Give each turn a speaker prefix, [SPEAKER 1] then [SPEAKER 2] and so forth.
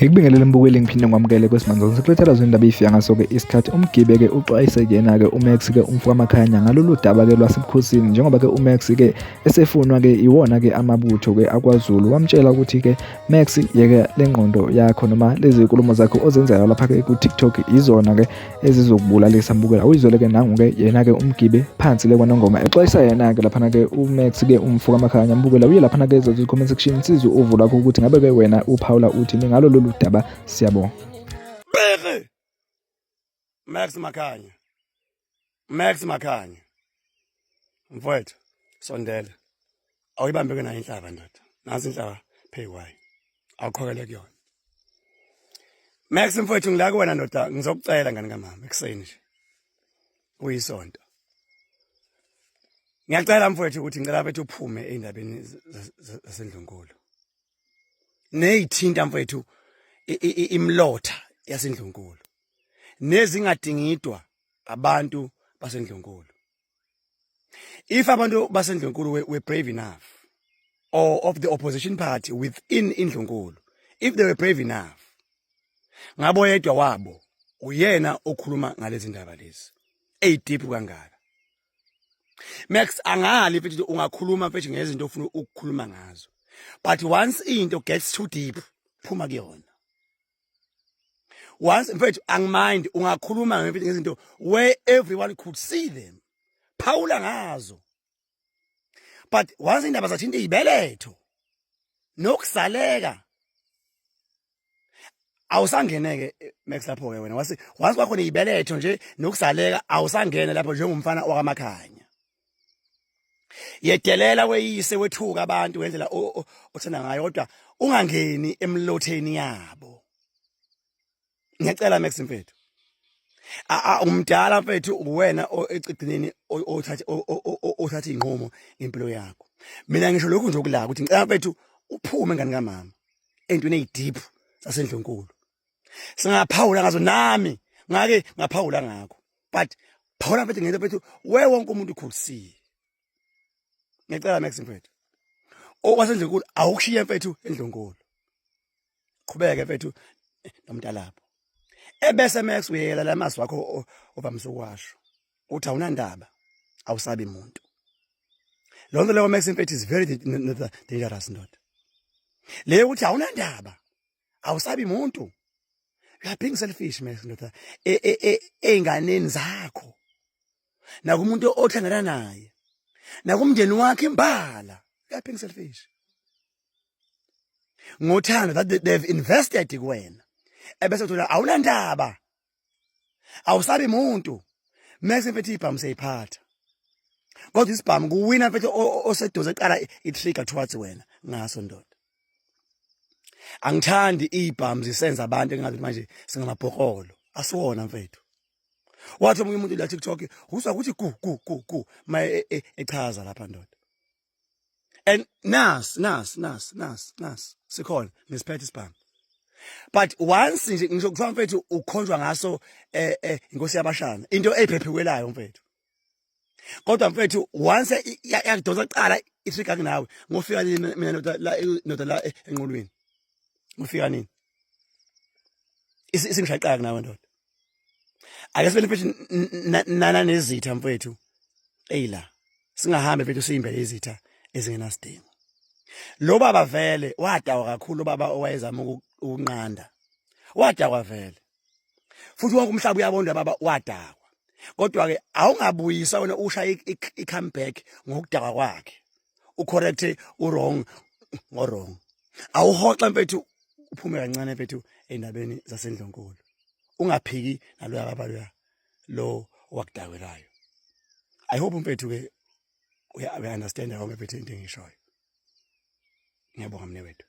[SPEAKER 1] Ngikubingelele mbukeli, ngiphinde ngikwamukele kwesimanzonzo. Sikulethela zona indaba eyifika ngaso-ke isikhathi. Umgibe-ke uxwayise yena-ke uMax-ke umfokaMakhanya ngalolu daba-ke lwasebukhosini, njengoba-ke uMax-ke esefunwa-ke iwona-ke amabutho-ke akwaZulu. Wamtshela ukuthi-ke Max, yeke le ngqondo yakho noma lezi nkulumo zakho ozenzayo lapha-ke ku-TikTok izona-ke ezizokubulalisa mbukela. Awuyizwele-ke nangu-ke yena-ke umgibe phansi le kwanongoma exwayisa yena-ke laphana-ke uMax-ke umfokaMakhanya. Mbukela uye laphana-ke comment section sizwe uvo lwakho ukuthi ngabe-ke wena uphawula uthini ngalo lolu daba. Siyabonga.
[SPEAKER 2] Bheke Max Makhanya, Max Makhanya mfowethu, sondela, awuyibambe ke nayo inhlaba ndoda, nansi inhlaba phezu kwayo, awuqhokele kuyona. Max mfowethu, ngila kuwena ndoda, ngizokucela ngane kamama ekuseni nje kuyisonto. Ngiyacela mfowethu ukuthi ngicela bethu uphume ey'ndabeni zasendlunkulu neyithinta mfowethu imlotha yasendlunkulu nezingadingidwa abantu basendlunkulu. If abantu basendlunkulu were brave enough, or of the opposition party within indlunkulu, if they were brave enough, ngabo yedwa wabo uyena okhuluma ngalezi ndaba lezi eyideep kangaka. Max, angali mfethu, ungakhuluma mfethu ngezinto ofuna ukukhuluma ngazo, but once into gets too deep, phuma kuyona. Once mfethu, angimind ungakhuluma mfethu ngezinto where everyone could see them, phawula ngazo, but once indaba zathinta izibeletho nokuzaleka, awusangeneke Max lapho ke wena. Wase once kwakhona izibeletho nje nokuzaleka, awusangene lapho njengomfana wakamakhanya. Yedelela weyise, wethuka abantu ngendlela othanda ngayo, kodwa ungangeni emlotheni yabo. Ngiyacela Max mfethu, umdala mfethu, uwena ecigcineni othatha inqumo ngempilo yakho. Mina ngisho lokhu nje okula ukuthi ngicela mfethu uphume ngani kamama entweni eyideep zasendlunkulu. Singaphawula ngazo, nami ngake ngaphawula ngakho, but phawula mfethu ngento mfethu we wonke umuntu could see. Ngiyacela Max mfethu, okwasendlunkulu awukushiye mfethu endlunkulu, qhubeke mfethu nomntalapho. Ebese Max uyekela lamazwi wakho ovamise ukwasho uthi awunandaba, awusabi muntu. Lo nto leyo Max mfethu is very dangerous ndoda, leyo ukuthi awunandaba, awusabi muntu. You are being selfish Max ndoda, ey'nganeni zakho nakumuntu othandana naye nakumndeni wakhe imbala. You are being selfish ngothando that they've invested kuwena, ebese uthola awunandaba, awusabi muntu. Mase mfethu ibhamu seyiphatha, kodwa isibhamu kuwina mfethu oseduze eqala i-trigger towards wena ngaso ndoda. Angithandi ibhamu zisenza abantu engathi manje singamabhokolo, asiwona mfethu. Wathi omunye umuntu la TikTok uswa ukuthi gu gu gu gu ma echaza lapha ndoda. And nas nas nas nas nas sikhona ngisiphethe isibhamu, but once nje ngisho kuthiwa mfethu ukhonjwa ngaso inkosi yabashana, into eyiphephiwelayo mfethu, kodwa mfethu once yakudonsa kuqala ifika kunawe, ngofika nini mina ndoda la, ndoda la enqolweni, ngofika nini isingishaqaka kunawe ndoda? Ake sibele mfethu nana nezitha mfethu eyila, singahambe mfethu siyimbele izitha ezingenasidingo. Lo baba vele wadawa kakhulu, baba owayezama ukunqanda wadakwa vele, futhi wonke umhlaba uyabonda baba wadakwa. Kodwa ke awungabuyisa wena ushaye i-comeback ngokudakwa kwakhe, ucorrect u-wrong ngo-wrong. Awuhoxa mfethu, uphume kancane mfethu endabeni zasendlunkulu, ungaphiki naloya baba loya lo owakudawelayo. I hope mfethu ke uya understand konke mfethu into engishoyo. Ngiyabonga mne wethu.